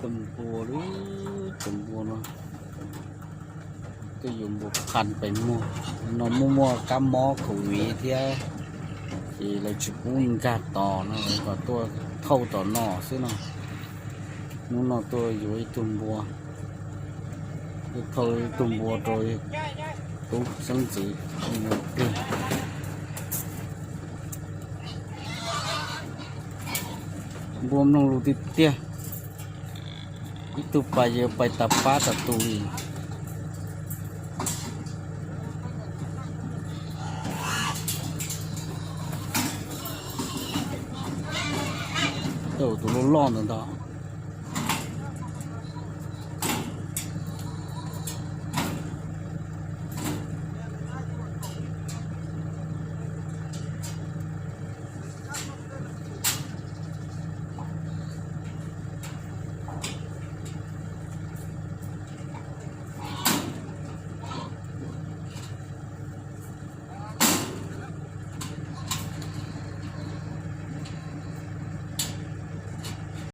Tus npua, tus npua no, twb yuav npua qha pes muag no, muaj muaj kab mob COVID thiab, ces lawv tsis pub nkag tos no, lawv kom tuaj thauj tom no xwb no. Hnub no tuaj yuav ib tug npua, tuaj thauj ib tug npua rau tub xeeb ntxwv pliag. Npua mloog lus tiag tiag, ib tug pais yuav pais tas pab tas tus li. Tus loj loj ntawd ntag.